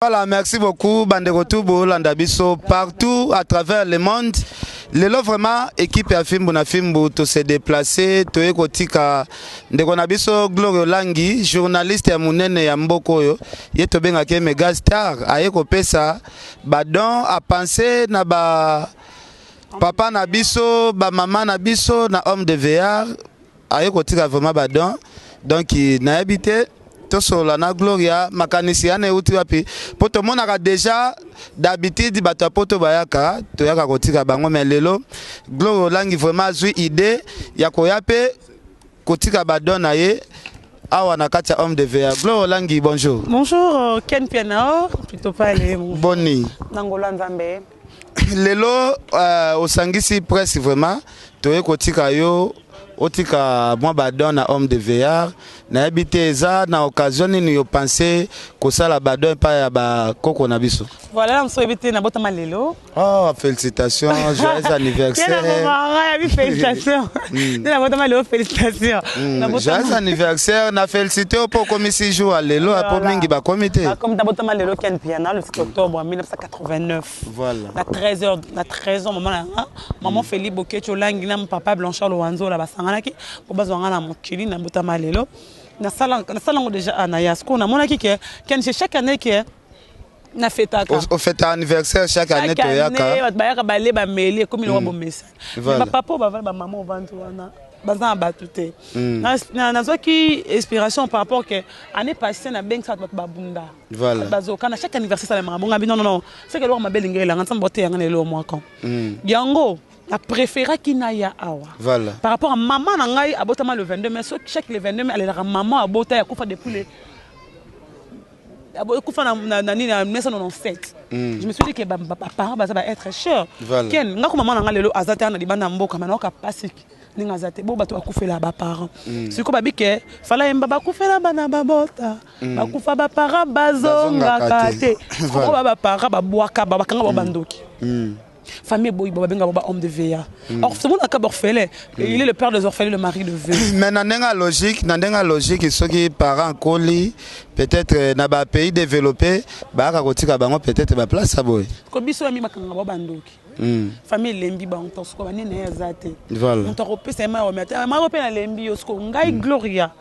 Voilà, merci beaucoup bandeko tout bolanda biso partout à travers le monde. Lelo vraiment équipe ya Fimbu na Fimbu to se déplacer toye kotika ndeko na biso Gloria Olangi journaliste ya munene ya mboka oyo ye tobengaki ye mega star aye kopesa ba don a penser na ba papa na biso ba mama na biso na homme de veillard aye kotika vraiment ba don donc nayebi te tosolola na gloria makanisi yana euti wapi mpo tomonaka déjà d'habitude bato ya poto bayaka toyaka kotika bango mais lelo gloria olangi vraiment azwi idée ya koya mpe kotika badon na ye awa na kati ya homme de veillard. Gloria Olangi, bonjour. Bonjour Ken Piano, plutôt pas les boni Nangola Nzambe. Lelo osangisi presse vraiment toye kotika yo otika mwa badon na homme de veillard. Nayebi te eza na occasion nini yo pense kosala badon epai ya bakoko na biso. Voilà, moso oyebi te nabotama lelo. Oh, félicitations, joyeux anniversaire. Yabi félicitations nde nabotama lelo, félicitations. Joyeux anniversaire na félicité mpo okomisi jour ya lelo apo mingi bakomi te. Comme nabotama lelo, Ken Piana, le 7 octobre 1989. Voilà. Na 13 heures, na 13 ans, mama na nga, maman Félix Boketio Olangi na papa Blanchard Lowanzola basanganaki mpo bazwa nga na mokili. Nabotama lelo, nasala yango déjà na ya sikoyo. Namonaki ke Ken, chaque année ke nafetaka. Ofeta anniversaire chaque année, toyaka. Bato bayaka, bale, bameli, ekomi lokwa bomesana. Bapapa oyo bavandi, bamama ovandi wana, baza na bato te. Nazwaki inspiration par rapport ke année passée nabengisa bato, bato babunda, bazoka na chaque anniversaire salemaka bonga bi. Non, non, non, seke eloko mabe elingi elanga nzambe oteyanga na eloko mwaka yango na préféraki naya awa. Par rapport à mama na ngai abotama le 22 mai, soki chaque le 22 mai alelaka mama abota ya kufa depuis le ekufa na nini na 1997. Je me suis dit que baparent baza baêtre cher. Ken nga ko mama na nga lelo aza te na libanda ya mboka, ma naoka pasi ndenge aza te. Bo bato bakufela baparent sikoyo babi ke fala yemba bakufela bana babota bakufa baparent bazongaka te. Sikoyo ba baparent babwaka, bakanga bao bandoki, famille boyi babenga ba homme de veillard. Or tout le monde a orphelin, il est le père des orphelins, le mari de veuve. Mais na ndenge logique, na ndenge logique, soki parent koli peut-être na ba pays développé bayaka kotika bango peut-être ba place ya boye. Ko biso ya mi bakanga ba bandoki, famille elembi bango to siko banene ye aza te. Moto akopesa ye mayo ate mayo mpe nalembi yo. Siko ngai Gloria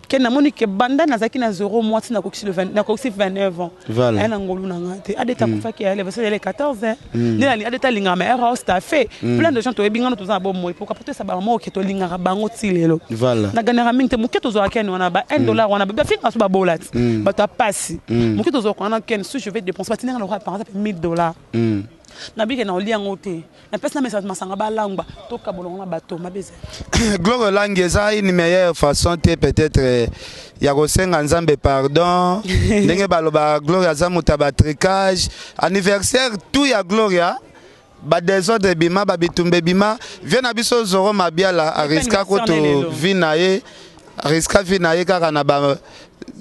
ke namoni ke banda nazalaki na 0 mois ti nakokisi 29 ans, aye na ngolu na nga te. Adeta akufaki ya le 14 nde adeta alingaka ma ere staffé plein de gens. Toyebi ngano toza na bomoi pourquoi po toyesa bango oke tolingaka bango ti lelo. Naganaka mingi te. Moke tozwaka kene wana ba 1 dollar wana, bafinga so babola ti bato ya pasi. Moke tozwaka wana kene, si je vais dépenser, batindanga na par exemple 1000 $, nabike na olia yango te, napesi na mesa masanga balangwa, tokabolongo na bato mabe ezali. Gloire Olangi, eza une meilleure façon te peut-être ya kosenga Nzambe pardon ndenge baloba Gloria aza moto ya batricage. Anniversaire tout ya Gloria badésordre ebima, babitumba ebima. Vie na biso Zoro Mabiala ariska kutu vie na ye, ariska vie na ye kaka na ba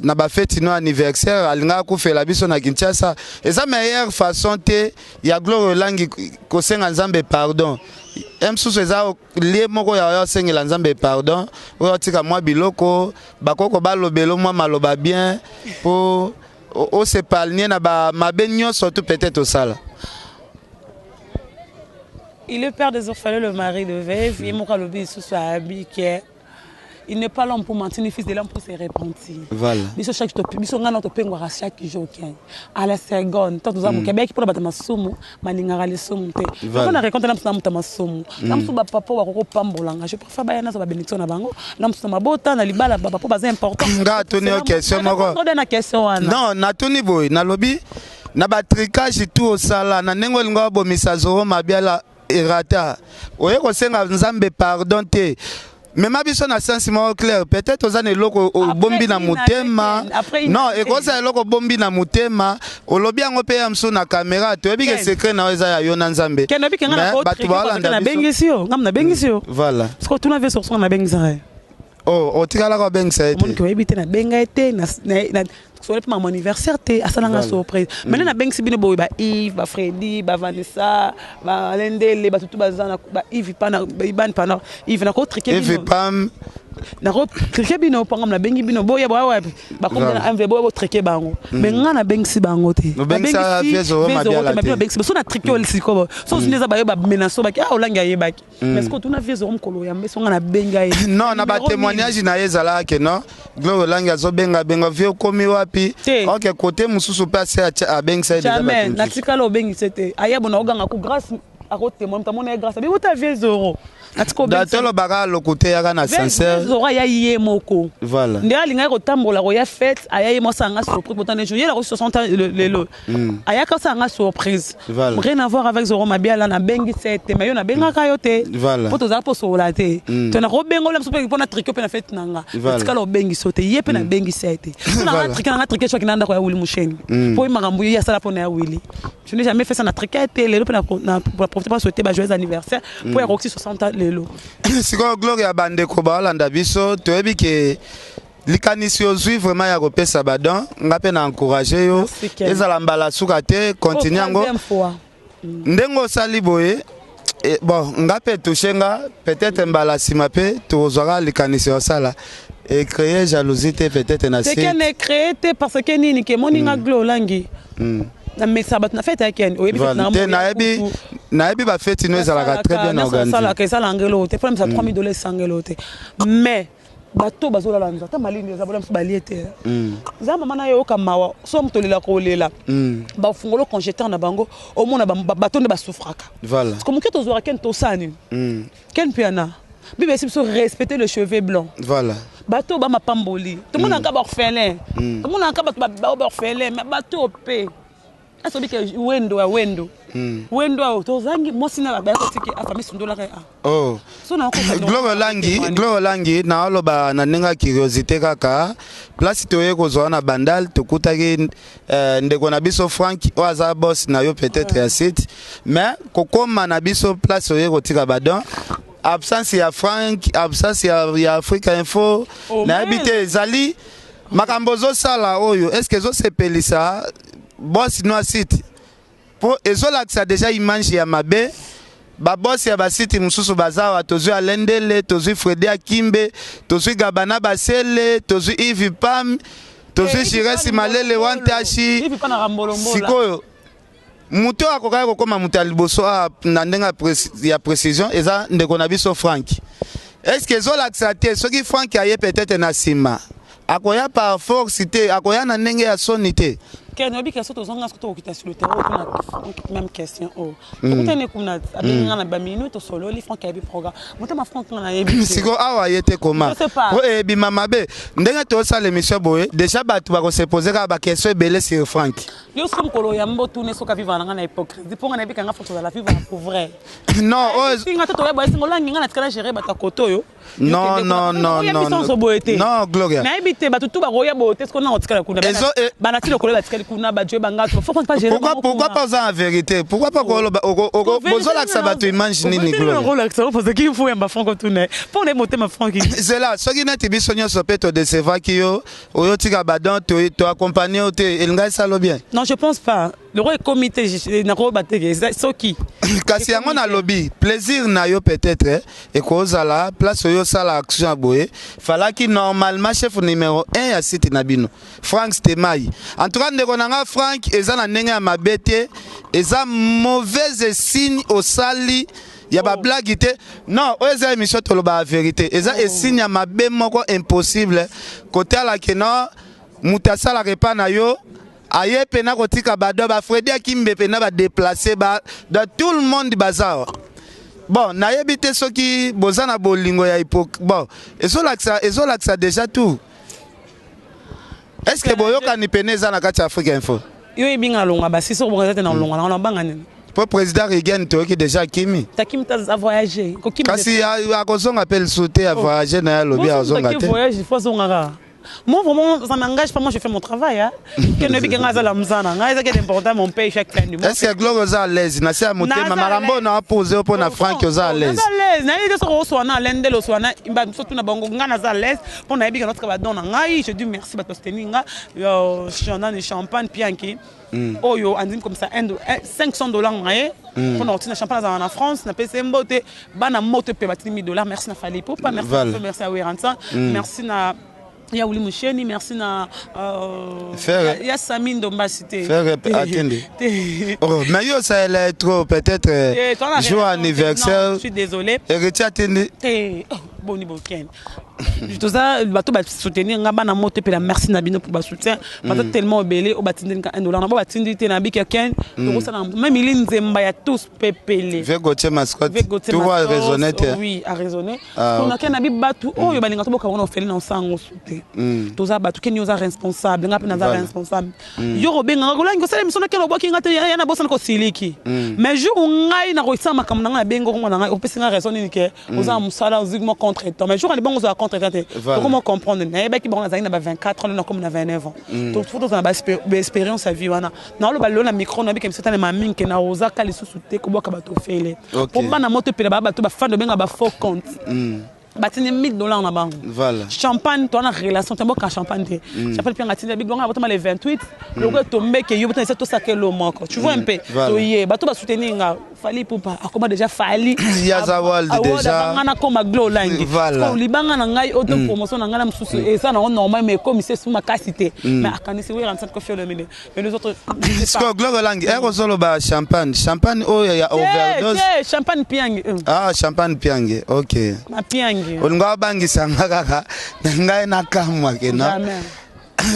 na bafeti no anniversaire alingaka akufela biso na Kinshasa. Eza meilleure façon te ya Gloire Olangi kosenga Nzambe pardon? Ye mosusu eza lie moko ya oyo asengela Nzambe pardon, oyo atika mwa biloko bakoko balobelo mwa maloba bien mpo os'épargne na bamabe nyonso tu peut-être osala. Il est père des orphelins, le mari de veuve. Ye moko alobi lisusu ayabi ke il n'est pas l'homme pour mentir, ni fils de l'homme pour se repentir. Biso chaque biso ngana topengwaka chaque jour ken à la seconde tant toza moke abeyaki mpona bato masumu balingaka lisumu te. Mpona récolte na mosu na moto ya masumu na mosu bapapa oyo bakoki kopambolanga, je préfère baya nazwa babénédiction na bango na mosu na mabota na libala. Bapapa baza important. Nga atuni yo question moko. Na question wana. Non, natuni boye, nalobi na batricage tu osala na ndenge olinga obomisa Zoro Mabiala erata, oye kosenga Nzambe pardon te. Mema biso na sens moko clair. Peut-être oza na eloko obombi na motema. Non, ekozala eloko obombi na motema, olobi yango mpe ya mosusu na caméra. Toyebi ke secret na yo eza ya yo na Nzambe. Bato baolanda. Nabengisi yo, ngam nabengisi yo. Voilà. Parce que tuna ve sorso nabengisaka ye. Oh, otikalaka obengisa ye te? Omoniki oyebi te, nabenga ye te. Sole mpe mama anniversaire te, asalanga surprise. Maintenant nabengisi bino boye, ba Yves, ba Fredi, ba Vanessa, balendele, bato tu baza na ba Yves pana, Iban pana, Yves nakotrike. Yves Pam. Nakotrike bino mpo ngam nabengi bino, boya boya wapi, bakomi na mv, boya botrike bango. Mais nga nabengisi bango te. Nabengisi so na trike oyo sikoyo so nde eza bayo bamenace baki, ah, Olangi ayebaki. Mais sikoyo tuna vieux Zoro mokolo yambe so nga nabenga ye. Non, na batémoignage na ye ezalaka ke non, Gloire Olangi azobengabenga vieux, okomi wapi? Ok, côté mosusu mpe ase abengisa ye. Jamais natikala obengisa te. Aya bona oganga ku Grâce akotémoin, moto amona ye Grâce abi ota vieux Zoro. Tolobaka lokute yaka na sincère. Zoro aya ye moko. Voilà. Nde alingaki kotambola koya fête, aya ye mwasi anga surprise. Pourtant ne jour ye lako 60 ans lelo, ayaka osala nga surprise. Rien à voir avec Zoro Mabiala. Nabengisa te, mais yo nabengaka yo te po tozala mpo solola te. To nakobenga ola mosu mpo na trike mpe na fête na nga. Natikala obengisa te, ye mpe nabengisa ye te. So nanga trike, nanga trike soki na ndako ya Wili Musheni, mpo ye makambo ye asala mpo na ya Wili. Je n'ai jamais fait ça na trike te. Lelo mpe na profite mpo souhaiter ba joyeux anniversaire mpo ya kokisi 60 ans lelo. Sikoyo Gloire ya bandeko baolanda biso, toyebi ke likanisi ozwi vraiment ya kopesa badon, nga mpe na encourage yo. Ezala mbala suka te, continue yango ndenge osali boye. Bon, nga mpe touche nga. Peut-être mbala nsima mpe tokozwaka likanisi osala ecréer jalousie te peut-être na seke na créer te, parce que nini ke moni nga Glo Olangi namesaka bato na fête ya Kene, oyebi. Te, nayebi, nayebi bafeti no ezalaka très bien organisé. Esalaka, esalanga eloko te. Mpona misa 3000 $ esanga eloko te, mais bato bazolala nzala, ata malindi eza bola mosu balie te. Eza mama na yo oyoka mawa so moto olelaka olela, bafungola congélateur na bango, omona bato nde basouffraka. Parce que moke tozwaka Ken, tosala nini? Ken mpe ana Bible esi biso respecter le cheveu blanc. Bato bamapamboli, tomonaka baorphelin, tomonaka bato bao baorphelin, mais bato mpe asobi ke wendo ya wendo wendo ayo tozangi mwasi na baya kotiki afami sundolaka a. Oh. So na Gloire Olangi, Gloire Olangi, naoloba na ndenge ya curiosité kaka. Place toye kozwa na Bandal, tokutaki ndeko na biso Frank oyo aza boss na yo peut-être ya site. Mais kokoma na biso place oye kotika badon, absence ya Frank, absence ya Africa Info. Oh, nayebi te ezali makambo ozosala oyo, est ce que ezosepelisa boss no ya site? Mpo ezolakisa déjà image ya mabe. Babosi ya basite mosusu baza awa, tozwi Alendele, tozwi Fredi Akimbe, tozwi Gabana Basele, tozwi Ivi Pam, tozwi Jiresi Malele Wantashi. Sikoyo moto oyo akokaki kokóma moto ya liboso awa na ndenge ya précision eza ndeko na biso Frank. Est ce que ezolakisa te soki Frank aye peut-être na nsima, akoya par force te, akoya na ndenge ya soni te? Ken, oyebi ke so tozonga, soki tokokita sur le terrain, otuna Frank même question oyo. Tokutani kuna, abengi nga na baminu, tosololi. Frank ayebi programme, motema Frank nga nayebi te. Sikoyo awa ye te koma. Je sais pas. Po ebima mabe ndenge tosala émission boye, déjà bato bakose pose kaka baquestion ebele sur Frank. Yo soki mokolo yambo otuna soki avivre na nga na hypocrisie, mpo nga nayebi kanga Frank tozala vivre pour vrai. Non, oyo Singa to toyeba esinga Olangi, nga natikala gérer bato ya kote oyo. Non, non, non, non, non boye te. Non, Gloria. Nayebi te, bato tu bakoya boye te. Soki na otikala kuna, banati lokolo batikali kuna, bajoye bangato, faut pas gérer. Pourquoi pas oza en vérité? Pourquoi pas koloba bozolakisa bato image nini, Gloria? Olakisa parce que il faut yamba Frank, otuna mpo na motema Frank. Zela, soki neti biso nyonso mpe todécevaki yo, oyo tika badon, toaccompagne yo te, elingai esalo bien? Non, je pense pas. Loko ekomi te, nakoyeba te soki. Kasi yango nalobi, plaisir na yo peut-être ekozala place oyo osala action ya boye. Falaki normalement chef numéro 1 ya site na bino, Frank Stemai. En tout cas, ndeko na nga Frank, eza na ndenge ya mabe te, eza mauvaise signe osali ya bablague te. Non, oyo eza émission, tolobaka vérité. Eza esigne ya mabe moko impossible kotala ke non, moto asalaka epa na yo aye mpena kotika bado, bafredi Akimbe mpena badéplace ba dans tout le monde baza awa. Bon, nayebi te soki boza na bolingo ya hypo. Bon, ezolakisa déjà tout. Est ce que boyokani pene eza na kati ya Afrique Info? Yo yebi nga alonga basi, soki bonga eza te na olonga nango, nabanga nini? Mpo président Rigen, toyoki déjà akimi. Takimi ta, avoyage. Kasi akozonga mpe lisusu te, avoyage na ye, alobi azonga te. Voyage, faut azongaka. Moi, vraiment, ça m'engage pas. Moi, je fais mon travail. Hein. Que ne que nga la mzana. Nga eza que important mon paye chaque fin du mois. Est-ce que Gloire oza à l'aise na se ya motema makambo na apose mpo na Frank, oza à l'aise? Naza à l'aise. Nayebi te soki oswana alendele oswana surtout na bango. Nga naza à l'aise mpo nayebi ke natika badon na ngai. Je dis merci bato basoutenir nga. Nani, Champagne Pianki oyo andimi comme ça 500 $ na ye mpona kotina champagne. Azala na France, napesi ye mbote. Bana moto mpe batindi 1000 dollars. Merci na Fally Ipupa, merci. Merci à Werrason, merci na ya Wuli Musheni, merci na Frère. Ya Sami Ndombasi te. Frère atende. Te. Oh, mais yo ça elle trop peut-être Eh, toi, na jour relation te. anniversaire. Non, je suis désolé. Héritier atende. Te. Oh, boni bokende, toza bato basoutenir nga, bana moto epela. Merci na bino mpo basoutien baza tellement ebele. Oyo batindeli nga 1 dollar na bo batindi te na biki ken tokosala même ili nzemba ya tous pepele. Ve Gauthier Mascotte. Ve Gauthier Tout va Mascotte, raisonner te. Oui, a raisonné. Ah, Mpona ke na bi bato oyo balinga toboka bango na ofele na osango su te. Toza bato keni, oza responsable, nga mpe naza responsable. Yo kobenganga kolangi osala émission nakende, obwaki nga te ya na bosana kosiliki. Mais jour ngai nakosala makambo na ngai, nabengi okomona na ngai, opesi nga raison nini ke oza na mosala, ozwi mwa contre temps. Mais jour ali bongo ozala contre temps te. Tokoma comprendre. Nayebaki bango nazalaki na ba 24 ans, nakomi na 29 ans. Donc faut tozala na baexpérience ya vie wana. Naoloba lelo na micro, nayebiki miso etalema mingi ke na ozaka lisusu te kobwaka bato ofele. Po bana moto epela baa bato bafandi obenga ba faux compte, batindi 1000 $ na bango. Champagne to na relation te, mboka champagne te. Champagne mpe nga tindi bigonga botama le 28 loko etombeke yo botana ese tosaka elo moko, tu vois un peu. Toye bato basoutenir nga. Fally Ipupa akoma déjà Fally. Yaza World déjà. Nga nakoma Glo Olangi. Libanga na ngai auto promotion na ngai na mosusu eza nango normal, mais ekomisi esu makasi te. Mais akanisi Werrason Koffi Olomide, mais les autres, je sais pas. Siko Gloire Olangi eko ozoloba champagne, champagne oyo ya overdose? Te, champagne piangi. Ah, champagne piange, ok. Mapiangi. Olingo abangisanga kaka na ngai nakamwa ke no. Jamais.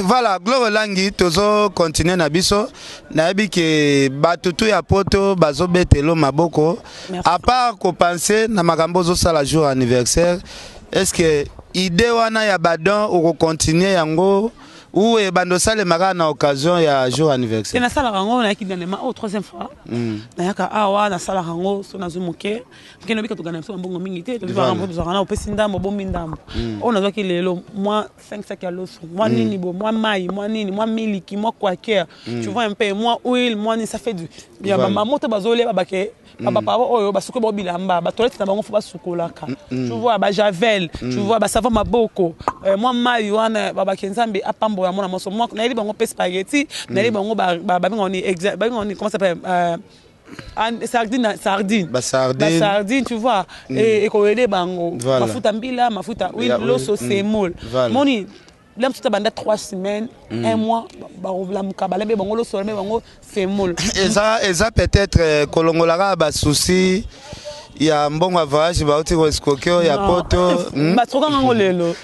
Voilà, Gloire Olangi, tozo continuer na biso. Nayebi ke bato tu ya poto bazobetelo maboko. Merci. À part kopense na makambo ozosala jour anniversaire, est ce que idée wana ya badon okocontinue yango ou ebanda osalema kaka na occasion ya jour Te. anniversaire? Nasalaka yango. Nayaki dernièrement oyo, troisième fois nayaka awa. Nasalaka yango so nazwi moke moke. Nobika togana biso bambongo mingi te. Tozwaka na opesi ndambo, obombi ndambo. Oyo nazwaki lelo, mwa 5 sac ya loso, mwa nini bo, mwa mai, mwa nini, mwa miliki, mwa quaker, tu vois un peu, mwa huile, mwa nini, ça fait du ya. Bamama to bazolia babake, bapapa oyo basukola bango bilamba, batoilette na bango fo basukolaka, tu vois, bajavel, tu vois, basavon maboko, mwa mai wana. Babake Nzambe apambola mwana moso. Nayeli bango mpe spaghetti, nayeli bango babengaka nini, babengaka nini, comment ça s'appelle, sardine, sardine. Basardine. Basardine, tu vois, ekoyede bango. Mafuta mbila, mafuta huile, loso, semoule. Moni la mosusu banda 3 semaines, un mois, balamuka balambi bango loso, balambi bango semoule. Eza peut-être kolongola kaka basusi ya mbongo ya voyage bauti koescroquer oyo ya poto. Basokanga ngo lelo.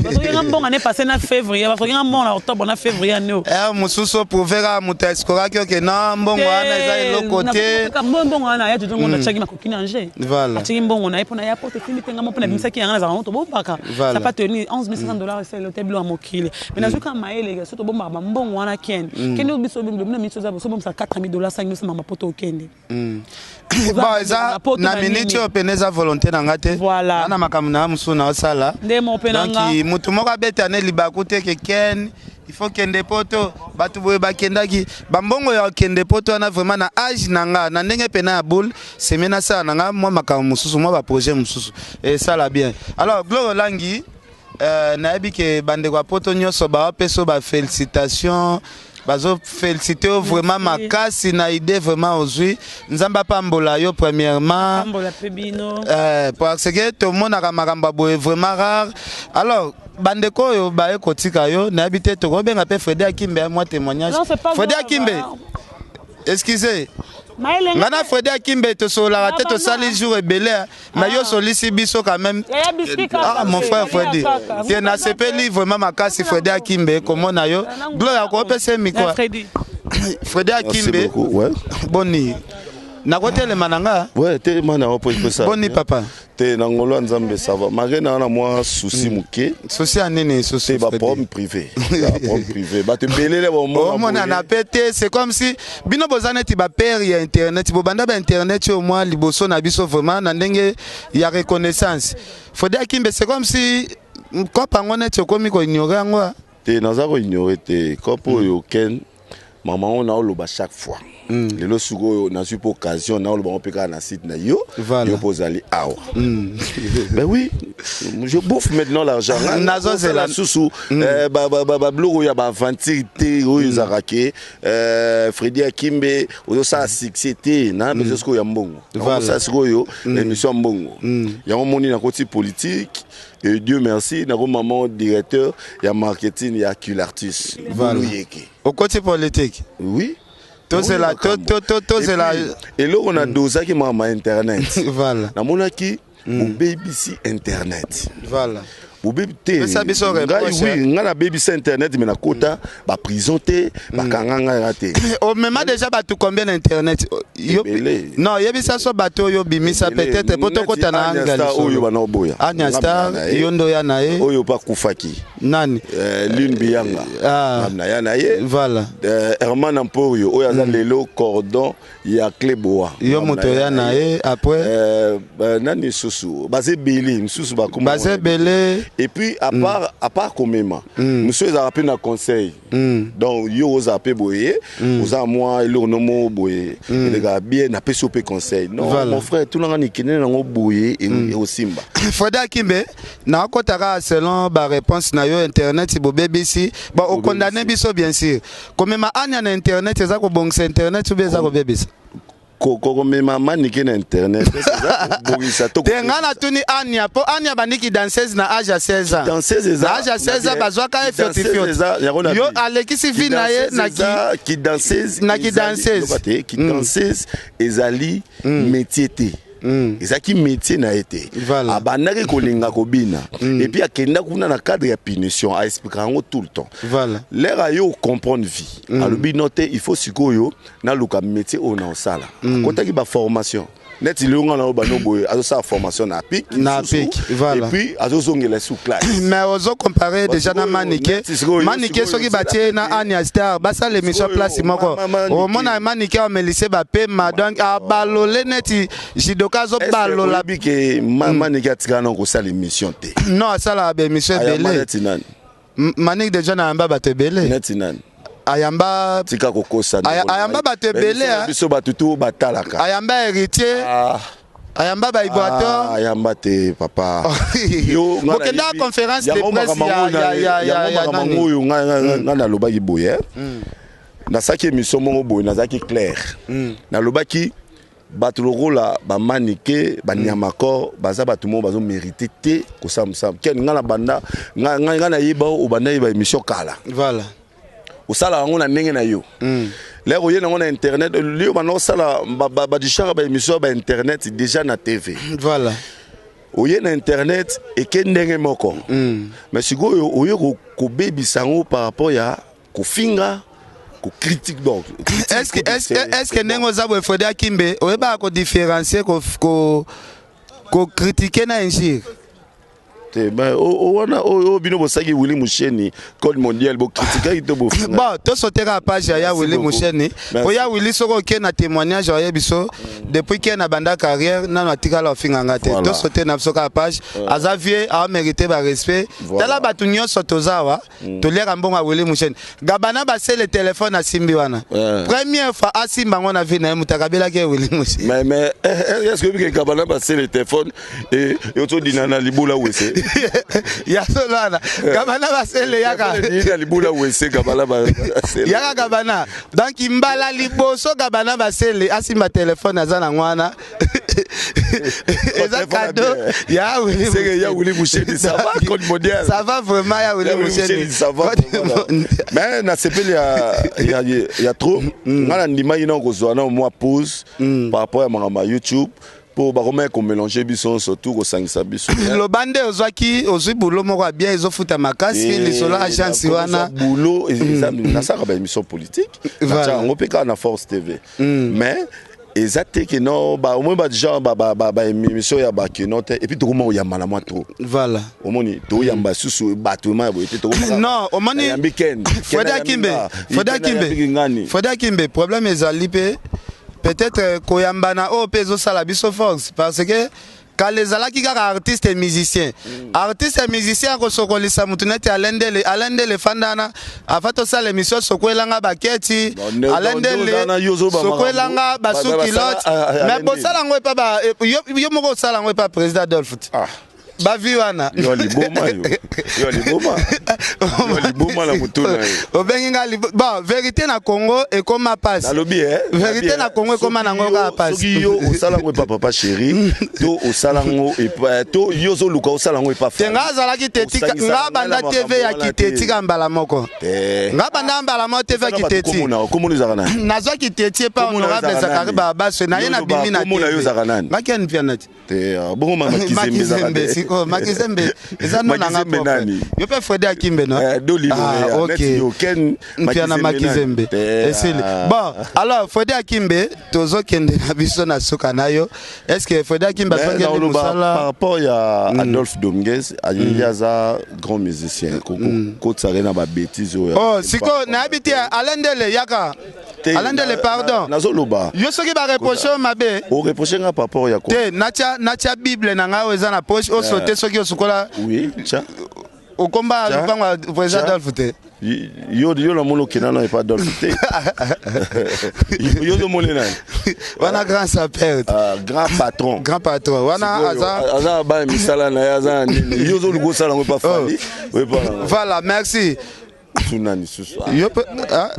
Basokinga mbongo année passée na février, basokinga mbongo na octobre na février ane o. Ere mosusu oprouve kaka moto escroquaki oke na mbongo wana eza eloko te. Mbongo wana ya tutongo natiaki makoki na ange. Atiaki mbongo na ye mpona ya poto, esimbi te. Nga mpo nabimisaki yanga, nazalaka ngo tobombaka. Ça pas tenu 11 500 $ esali te bilo ya mokili. Mais nazwi kaka mayele so tobombaka bambongo wana. Kende kende biso bino miso oza so bombisa 4 000 dollars, 5 000 mama poto okende. Bon, eza na minute oyo pene eza volonté na nga te. Na makambo na mosusu na osala. Nde mo mpe na nga. Donc motu moko abeta ne libaku te ke ken il faut kende poto. Bato boye bakendaki bambongo ya okende poto wana. Vraiment na age na nga, na ndenge pena ya boule seme, nasala na nga mwa makambo mosusu, mwa baprojet mosusu esala bien. Alors Gloire Olangi, nayebi ke bandeko ya poto nyonso baopesa bafélicitation, bazofélicité yo vraiment makasi na idée vraiment ozwi. Nzambe apambola yo premièrement. Pambola mpe bino. Parce que tomonaka makambo ya boye vraiment rare. Alors bandeko oyo baye kotika yo, nayebi te, tokobenga mpe Fredi Akimbe, mwa témoignage. Fredi Akimbe, excusez nga na Fredi Akimbe tosololaka te, tosali jour ebele, mais yo solisi biso quand même. Ah, mon frère Fredi te, nasepeli vraiment makasi. Fredi Akimbe, komona yo Gloire akopesa micro. Fredi Akimbe, boni? Nakotelema na nga. Ouais, telema na yo po epesa. Boni papa? Te, na ngolo ya Nzambe, ça va, malgré na na mwa souci moke. Souci ya nini? Souci? Te, baproblème privé, baproblème privé, bato ebelele bomona. Omona na pe te. C'est comme si bino boza neti bapere ya internet, bobanda bainternet oyo mwa liboso na biso. Vraiment na ndenge ya reconnaissance, Fredi Akimbe, c'est comme si Kope yango neti okomi koignore yango, ah. Te, naza koignore te. Kope oyo, Ken, mama oyo naoloba chaque fois. Lelo sikoyo nazwi mpo occasion, naoloba ngo mpe kaka na site na yo. Yo mpo ozali awa. Ben oui, je bouffe maintenant l'argent. Nazozela. Susu babiloko ya baaventure te oyo ezalaka ke Fredi Akimbe ozosala succès te na besoin sikoyo ya mbongo. Nakosala sikoyo émission ya mbongo. Yango moni nakoti politique et Dieu merci, nako maman directeur ya marketing ya Culartus. Yeke. Okoti politique? Oui. Tozela, tozela. Eloko na dosaki mama internet. Namonaki bobebisi internet. Bobebi te. Pesa biso ngai réponse. Oui, ngai nabebisa internet, mais nakota baprison te, bakanga ngai te. Omema déjà bato combien na internet? Ebele. Non, yebisa so bato oyo obimisa, peut-être po tokota na Anya Star oyo bana oboya. Anya Star, yo ndo ya na ye. Oyo mpe akufaki. Nani? Lune Biyanga. Ah. Na ya na ye. Herman Amporio oyo aza lelo cordon ya Cleboa. Yo moto ya na ye après? Nani susu? Baza ebele misusu bakoma. Baza ebele. Et puis à part komema mosusu, ezalaka mpe na conseil. Donc yo ozala mpe boye, oza mwa eloko no moko boye elekaka bien, napesi yo mpe conseil. Non, mon frère, tunanga nikende nango boye, ekosimba. Fredi Akimbe, nakota kaka selon baréponse na yo. Internet bobebisi. Bon, okondane biso bien sûr. Komema Ania na internet eza kobongisa internet ou eza kobebisa? Komema Manike na internet eza kobongisa to? Te, ngai natuni Ania, mpo Ania bandiki danseuse na age ya 16 ans. Danseuse eza Na age ya 16 ans bazwaka ye fiotifioti. Yo alekisi vie na ye na ki ki danseuse. Na ki danseuse. Te, ki danseuse ezali métier te, ezalaki métier na ye te. Abandaki kolinga kobina et puis akenda kuna na cadre ya punition. Aexplika yango tout le temps. L'heure aye ocomprendre vie, alobi no te, il faut sikoyo naluka métier oyo na osala. Akotaki baformation neti lelo nga na oyo bano boye, azosala formation na APIC. Na APIC, voilà. Et puis azozongela sous classe. Mais ozo comparer déjà na Manike. Manike, soki batie na Ania Star, basala émission place moko, omona Manike amelise bapema, donc abalole neti judoka azobalola. Oyebi ke Manike atikala na kosala émission te? Non, asalaka baémission Ayamba ebele. neti nani? Manike déjà nayamba bato ebele. Neti nani? Ayamba. Tika kokosa. Ayamba bato ebele, ah. Biso bato tu batalaka. Ayamba Héritier. Ah. Ayamba baiboator. Ah, ayamba te, papa. Yo, nga Bokenda conférence de yango presse makambo ya yango makambo nani? Oyo nga nalobaki boye, nasalaki émission moko boye, nazalaki clair, nalobaki bato lokola bamanike, baniamakor, baza bato moko bazomérite te kosala mosala. Ken, nga na banda, nga nayeba obanda yeba émission kala. Osala yango na ndenge na yo. Lere oye nango na internet, lio banda osala badishaka baémission ya bainternet déjà na TV. Oye na internet, eke ndenge moko, mais sikoyo oye kobebisa yango par rapport ya kofinga, kocritique. Donc Est-ce que ndenge oza boye, Fredi Akimbe, oyebaka kodifférencier kocritiquer na injure? Te, mais wana oyo bino bosaki Willi Musheni, code mondial, bokritikaki to bofinga? Bon, tosoteka page ya Merci Willi beaucoup. Musheni. Merci. Po ya Willi, soki oke na témoignage, oyebi biso depuis ke na banda carrière, nano atikala ofinganga te. Tosote na biso kaka page. Aza vieux, amérite barespect. Tala bato nyonso toza awa, toliaka mbongo ya Willi Musheni. Gabana basele telefone asimbi wana, première fois asimba yango na vie na ye, moto akabelaki ye Willi Musheni. Mais est ce que oyebi ke Gabana basele téléphone e otodina na libula wese? Ya solo wana, Gabana basele yaka. Na libula wese, Gabana basele. Yaka Gabana. Donc mbala liboso Gabana basele asimba telefone, aza nango wana, eza cadeau ya Willy. C'est que ya Willy Musheni, ça va, code mondial. Ça va vraiment, ya Willy Ya Willy Musheni. Musheni, ça va Code vraiment. mondial. Mais nasepeli ya trop. Nga na ndimaki na kozwa na mwa pause par rapport ya makambo ya YouTube, mpo bakomaki komélange biso, surtout kosangisa biso. Loba nde ozwaki, ozwi boulot moko ya bien, ezofuta makasi, lisolo agence wana. Boulot nasalaka baémission politique. Natia yango mpe kaka na Force TV, mais eza te ke no omoni bagenre baémission ya bakeno te. Et puis tokoma koyamba na mwa trop. Omoni toyamba susu bato ma ya boye te. Non, omoni Yambi Ken. Fredi Akimbe, Fredi Akimbe, Ngani. Fredi Akimbe, problème ezali mpe peut-être koyambana oyo mpe ezosala biso force, parce que Kala ezalaki kaka artiste musicien. Artiste musicien akosokolisa mutu neti Alain Ndele. Alain Ndele fanda wana avant tosala émission sokwelanga baketi. Bon, ne- Alain donc, Ndele wana yo ozoba makambo. sokwelanga Ba- ba- basu basala- culotte. ah, ah, Mais Alain bosala yango epa ba yo, yo moko osala yango epa président Adolphe. Ah. Bavi wana. Yo liboma yo. Yo liboma. Yo liboma na mutu na yo. Obengi nga bon, vérité na Congo ekoma passe. Nalobi eh. Vérité na Congo ekoma nango kaka passe. Soki yo osala ngo epa papa chéri, to osala ngo epa to yo ozoluka osala ngo epa Te nga azalaki te tika nga banda TV ya kite tika mbala moko. Te. Nga banda mbala moko TV ya kiteti. Komona ezalaka nani? Nazwaki teti epa Komona honorable ezalaka Zakari nani? Babaswe na ye Yo na bimi na komona yo ezalaka nani? Nga ken pia nati. Te ah, bongo mama Kizembe ezalaka Makizembe te. siko Makizembe eza no nanga Makizembe propre. nani? Yo pe Freddy Akimbe no? Eh, Doli Ah, Lorea, ok. neti yo, Ken Mpia na Makizembe nani? Makizembe. Te, Esili. ah. Bon, alors Freddy Akimbe tozokende na biso na suka na yo. Est-ce que Freddy Akimbe Mais azongeli naoloba par mosala? rapport ya Adolphe Dominguez, ye aza grand musicien, kotisaka ye na babétise oyo. Oh, siko nayebi te Alain Ndele yaka. Te, Alain Ndele pardon. Nazoloba. Yo soki ba reproche yo mabe. Oreproche nga par rapport ya quoi? Te natia natia Bible na ngai oyo eza na poche osote soki osukola Oui, tiens. okomba Tiens. lopango ya président Tiens. Adolphe te. Yo yo namoni okenda na epa Adolphe te. Yo ozomoni nani? Wana grand sapeur. Ah, grand patron. Grand patron. Wana Sikoyo, aza aza na bana misala na ye aza na nini. Yo ozoluka osala yango epa Fally, oyepa na Voilà, merci. tuna lisusu. Yo pe ah,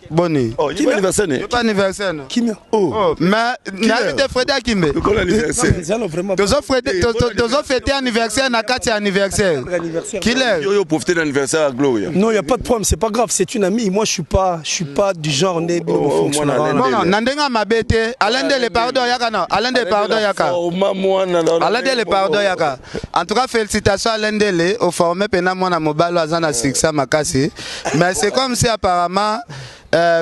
boni. Oh, ye anniversaire ne? Yo pe anniversaire no? Kimia. Oh. Oh, mais nayebi te Freddy Akimbe. Bon anniversaire. Zalo vraiment. Tozo Freddy tozo fêter anniversaire na kati ya anniversaire. Anniversaire. Killer. Yo yo profiter de l'anniversaire à Gloria. Non, il n'y a pas de problème, c'est pas grave, c'est une amie. Moi, je suis pas du genre né Oh, oh, mwana Non, non, Ndele. na ndenge ya mabe te. Alain Ndele pardon yaka non. Alain Ndele pardon yaka. Format mwana na- Alain Ndele pardon yaka. En tout cas félicitations Alain Ndele au formé pena mwana mobalo aza na succès makasi. Mais c'est comme si apparemment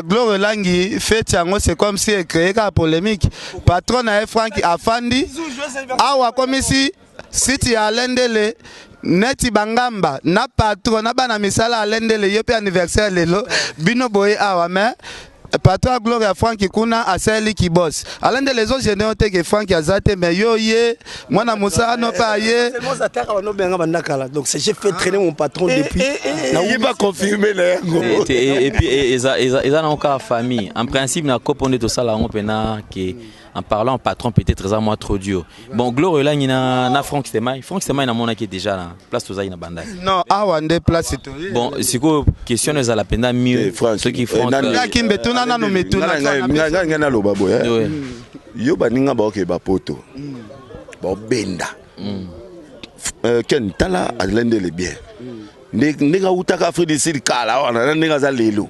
Gloire Langi fête yango c'est comme si créé ka polémique. Patron na ye Frank Afandi awa comme si site ya Alain Ndele neti bangamba na patron na bana misala Alain Ndele yo pe anniversaire lelo bino boye awa mais patron ya Gloria Frank kuna asali ki boss. Alain Ndele ezo gêner te que Frank aza te mais yo ye mwana musala no pa ye. Seulement ça t'a no benga bandakala. Donc c'est j'ai fait traîner mon patron depuis. Na Il va confirmer na yango. Et puis eza eza eza na kaka famille. En principe na kopo nde tosala yango mpena ke en parlant patron peut-être eza mwa trop dur. Bon, Gloria Olangi na Frank Stemay. Frank Stemay namonaki déjà na place tozali na Bandai. Non, awa nde place to. Bon, sikoyo question ezala mpenza mieux Eh, Frank, soki eh, Frank nani- Akimbe tuna nanu mituna. Ngai- ngai ngai ngai naloba boye. eh. Ouais. Yo baninga baoke bapoto. Baobenda. Ken tala Alain Ndele bien. Ndenge autaka Afrique du Sud kala wana na ndenge aza lelo.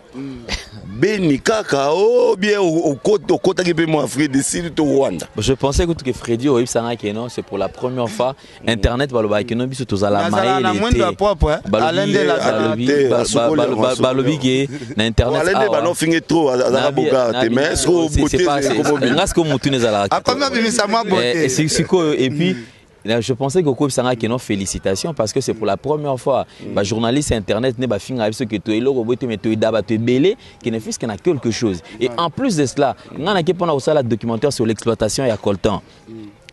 Beni kaka o bien okotaki mpe mo Afrique du Sud to Rwanda. Je pensais que que Freddy oyebisanga ke non, c'est pour la première fois internet balobaka ke non, biso tozala Nazala na mayele mwindo ya te. propre, eh. Alain Ndele azala Balobi te, ba- asukoli ba- yango, ba- asukoli balobi yango. ke na internet Alain Ndele awa. banofinge trop azalaka bogar te mais siko C'est beauté pas ekomobi. nga sikoyo mutu ezalaka Akomi abimisa mwa beauté. Sikoyo et puis là, je pensais que Kobi ke non, félicitations parce que c'est pour la première fois ba journaliste internet ne ba finga biso ke to eloko boye te mais to eda bato ebele qui ne fût-ce qu'on a quelque chose. Et en plus de cela, nga na ke mpona kosala documentaire sur l'exploitation ya coltan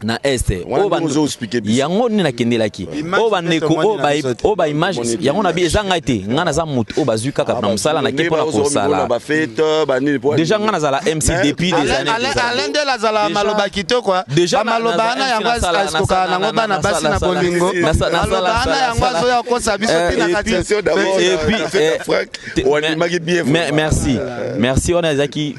na est. Wana Oyo ndenge ozo expliquer biso. Yango nde nakendelaki. Image Oyo bandeko, mpe tomoni oyo na biso te. oyo ba image Tomoni yango na bi eza ngai te, ngai naza motu oyo bazwi kaka na mosala na ke mpona kosala. Bafete banini po Déjà ngai nazala MC Mais- depuis des années, Alain des années. Alain Ndele azala Déjà- maloba kitoko. Déjà Bamaloba wana yango asikokaka nango bana basi na bolingo. Maloba wana yango azoya kokosa biso ntina Et kati. puis- d'abord, Et puis, la fête à Frank, oanimaki bien, vraiment. merci merci wana ezalaki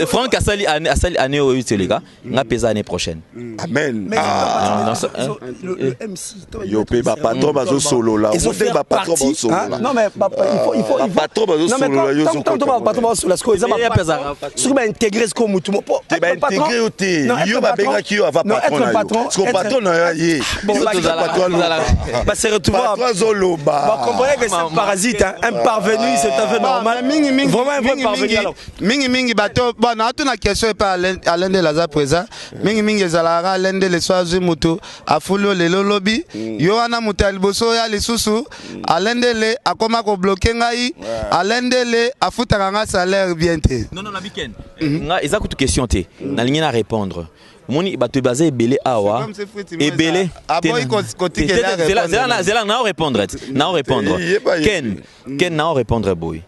Frank asali année, asali année oyo teleka nga mpenza année prochaine. Amen. Mais Ah. Non, ça, hein. le MC, toi, Yo pe ba patron bazosolola. Ils ont Ote fait ba patron partie, bazosolola. hein. Non mais papa, il faut Ba patron bazosolola, Non mais yo quand zo tant kota ba patron bazosolola, ce que ils Mais ya pesa- ce que ba intégrer ce que mutu mo. Te ba intégré yo te. Non, être Yo babengaki yo ava non, patron être na yo. patron, Parce que être- patron na yo ye. Bon, Yo bah, toza tozala- patron tozala- aloba. Bah se retrouver Patron azoloba. Bah, comprenez que c'est un parasite, hein, un parvenu, c'est tout à fait Bon, normal. mais mingi mingi Vraiment un vrai mingi, parvenu mingi, alors. mingi mingi bato bon natuna question epa Alain Ndele aza présent mingi mingi ezalaka Alain Ndele so azwi motu afuli yo lelo lobi mm. Yo wana moto ya liboso oya lisusu mm. Alain Ndele akoma kobloke ngai yeah. Alain Ndele afutaka nga salaire bien te. Non, non, na weekend mm -hmm. Nga eza kutu question te mm. Nalingi na répondre. Omoni bato baza ebele awa, ebele. Zela nao répondre, nao répondre Ken. Ken, nao répondre boye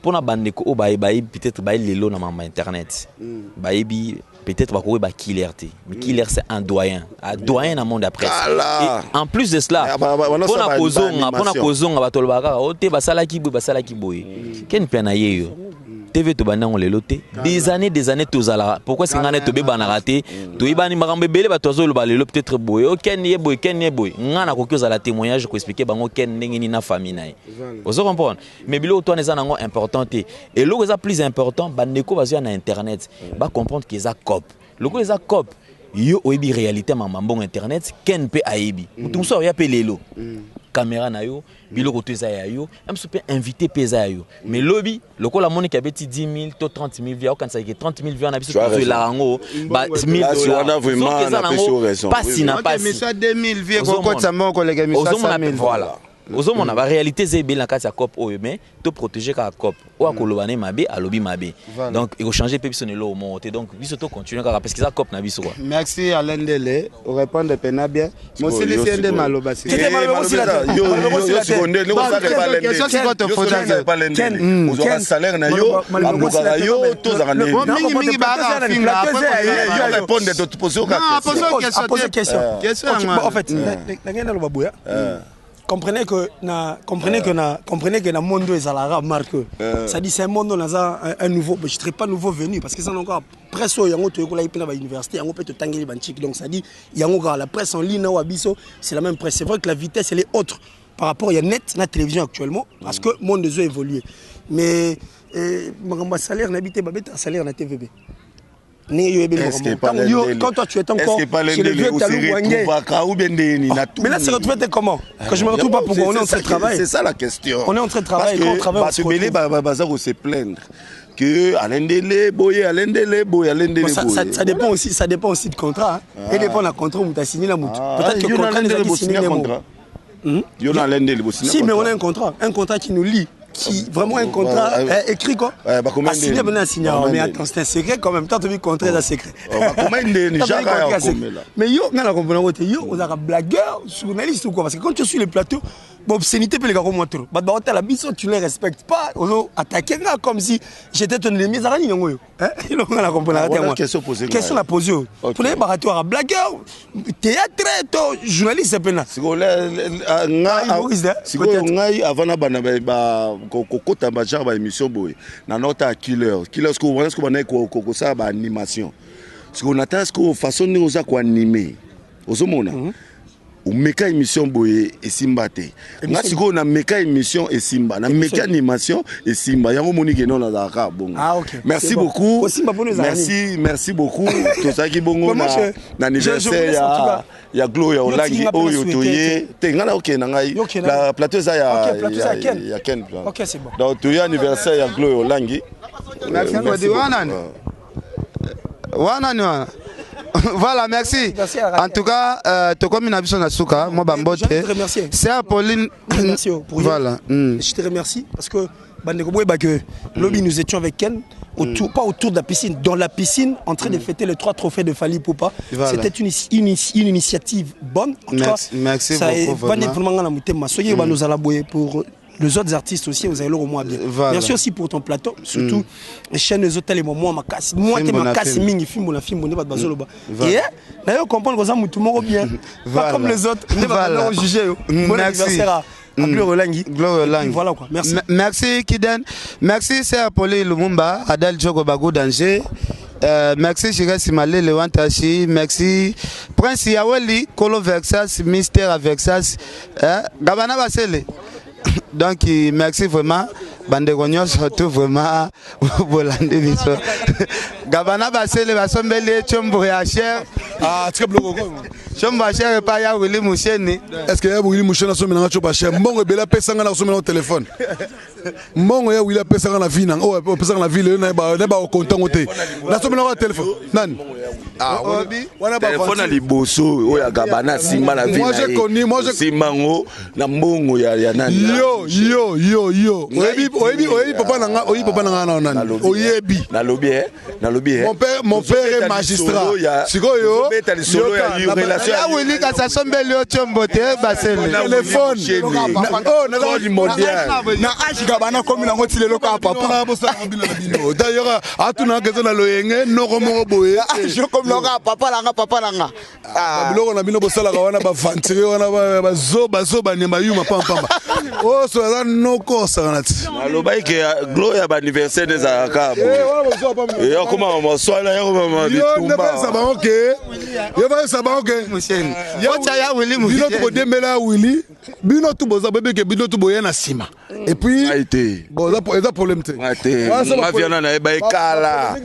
mpona bandeko oyo bayebi peut-être baye lelo na mama internet, bayebi peut-être bakoki ba killer te, mais killer, c'est un doyen, un doyen na monde ya presse. Et en plus de cela, mpona kozonga, bato olobaka kaka o te, basalaki boye, basalaki boye. Ken mpe na ye yo TV, tobandi yango lelo te, des années, des années tozalaka. Pourquoi est-ce ngai tobebanaka te? Toyebani makambo ebele. Bato azoloba lelo peut-être boye, o Ken ye boye, Ken ye boye. Ngai nakoki ozala témoignage, koexpliquer bango Ken ndenge nini na famille na ye. Ozo comprendre? Mais biloko to wana eza nango important te. Eloko eza plus important, bandeko bazoya na internet bacomprendre ke eza coop. Lokola eza coop, yo oyebi réalité mama mbongo internet, Ken mpe ayebi. Moto mosusu aoya mpe lelo, caméra na yo, biloko to eza ya yo, ya mosusu mpe invité mpe eza ya yo. Mais lobi lokola amoniki abeti 10 000 to 30 000 vues, aokanisaki ke 30 000 vues wana biso tozwelaka yango ba 1000 $. Eza nango pasi na pasi. 2000 vues ekokotisa mbongo koleka émission 100 000. Voilà, ozomona baréalité eza ebele na kati ya coop oyo, mais toprotéger kaka coop. Oyo akoloba ne mabe, alobi mabe, donc ekochange mpe biso na eloko moko te. Donc biso tocontinue kaka parce que eza coop na biso quoi. Merci Alain Ndele, orépondre pena bien. Mosilisi ye nde maloba. Ozwaka salaire na yo, ablokaka yo, tozaka mingimingi baaka finga. Répondre, topose. Question. En fait, nangai naloba boya, comprenez que na monde ezalaka marque, ça dit c'est un monde naza un nouveau, je serai pas nouveau venu parce que ça encore presse oyo yango toyekolaki mpe na bauniversité, yango mpe totangeli banchik. Donc ça dit yango kaka la presse en ligne na biso, c'est la même presse. C'est vrai que la vitesse, elle est autre par rapport ya net na télévision actuellement parce que monde ezo évoluer. Mais makambo ya salaire, nayebi te babetaka salaire na TVB ndenge yo oyebeli. Quand toi tu es encore chez le vieux Talou Wangé, mais là se retrouver comment? Quand je me retrouve pas, pourquoi? On est en train de travailler. C'est ça la question. On est en train de travailler. Quand on travaille, on se retrouve. Baza se plaindre que Alain Ndele boye, Alain Ndele boye, Alain Ndele boye. Ça dépend aussi, ça dépend aussi de contrat, hein. Ah. Et dépend de contrat où tu as signé la moutou. Peut-être que contrat les a signé contrat. Yo na Alain Ndele. Si, mais on a un contrat, un contrat qui nous lie, qui vraiment un contrat eh, écrit quoi. Ouais, bah, a signé maintenant, signé. Mais attends, c'est un secret quand même. Toi, tu dis contrat, c'est un secret. Mais yo, nga na comprendre yo, on a blagueur, journaliste ou quoi? Parce que quand tu suis le plateau, bon, obscénité peut les gars moi trop. Bah la biso, tu les respectes pas, on attaqué comme si j'étais ton ennemi, ça rien yo. Hein? Il a comprendre moi. Question posée. Question la posée. Pour les barato blagueur, théâtre to journaliste pena. Sikoyo ngai, avant na bana kokota bagenre baémission boye, na nota ya killer killer, sikoyo wana sikoyo bandaki kosala baanimation. Sikoyo natala sikoyo façon ndenge oza koanime, ozomona omeka émission boye esimba te. Nga sikoyo nameka émission esimba, nameka animation esimba, yango omoni ke non, nazalaka bongo. Ah, okay. Merci beaucoup, merci, merci beaucoup. Tozalaki bongo na anniversaire ya Gloria Olangi oyo toye te. Ngai naokende na ngai, plateau eza ya Ken. Donc toye anniversaire ya Gloria Olangi. Merci. Wana wana ni wana. Voilà, merci. En tout cas, tokomi na biso na suka, moi bambote. C'est Pauline. Merci pour Voilà. Je te remercie parce que bandeko boyeba que lobi nous étions avec Ken autour, pas autour de la piscine, dans la piscine, en train de fêter les trois trophées de Fally Ipupa. Voilà. C'était une initiative bonne. En tout Merci, cas, merci ça beaucoup, est vraiment. Vraiment. Soyez nous allons pour les autres artistes aussi, vous allez au moins bien. Voilà. Merci aussi pour ton plateau, surtout les chaînes, les hôtels et moi makasi. Moi te makasi mingi film na film ne ba bazoloba. Et d'ailleurs comprendre que ça mutu moko bien. Pas comme les autres, ne va pas juger. Bon anniversaire à Gloria Olangi. Gloria Olangi. Voilà quoi. Merci. Merci Kiden. Merci Sir Poli Lumumba, Adel Djoko Bagou Danger. Merci Chiresi Malele Wantashi, merci Prince Yaweli, Kolo Vexas, Mister Vexas, eh, Gabana Basele. Donc merci vraiment bandeko nyonso tout vraiment bolandi biso. Gabana basele basombeli ye tshombo ya cher. Ah, tika biloko ko. Tshombo ya cher epai ya Willy Musheni. Est-ce que ya Willy Musheni asombela nga tshombo ya cher? Mbongo ebele apesa nga na kosombela ngo telefone. Mbongo ya Willy apesa nga na vie na oyo apesa nga na vie lelo na ba na ba konta ngo te. Nasombela ngo telefone. Nani? Ah, wana telefone ya liboso oyo ya Gabana asimba na vie Moi j'ai connu, moi j'ai simba ngo na mbongo ya ya nani? Yo yo yo yo. Oyebi oyebi oyebi papa na nga, oyebi papa na nga na nani? Oyebi. Nalobi eh. Nalobi eh. Mon père est magistrat. Sikoyo. Beta lisolo ya relation ya Willy kasi asombeli yo tshombo te basele. Téléphone. Oh, na code mondial. Na âge Gabana komi nango ti lelo kaka papa. D'ailleurs, atuna keza na loyenge noko moko boye. Âge komi nango kaka papa nanga, papa nanga. Biloko na bino bosalaka wana, baventurier wana, bazoba zoba, nyama yuma pampamba oyo so aza noko osaka na ti. Nalobaki ke glo ya baanniversaire nde ezalaka boye, yakoma maswala, yakoma Yo nde bayesa bango ke, yo bayesa bango ke Otya ya Willy. Bino tu bodembela ya Willy, bino tu boza boyebi ke bino tu boye na nsima et puis te. Bon, eza problème te. Nga viana nayeba ekala.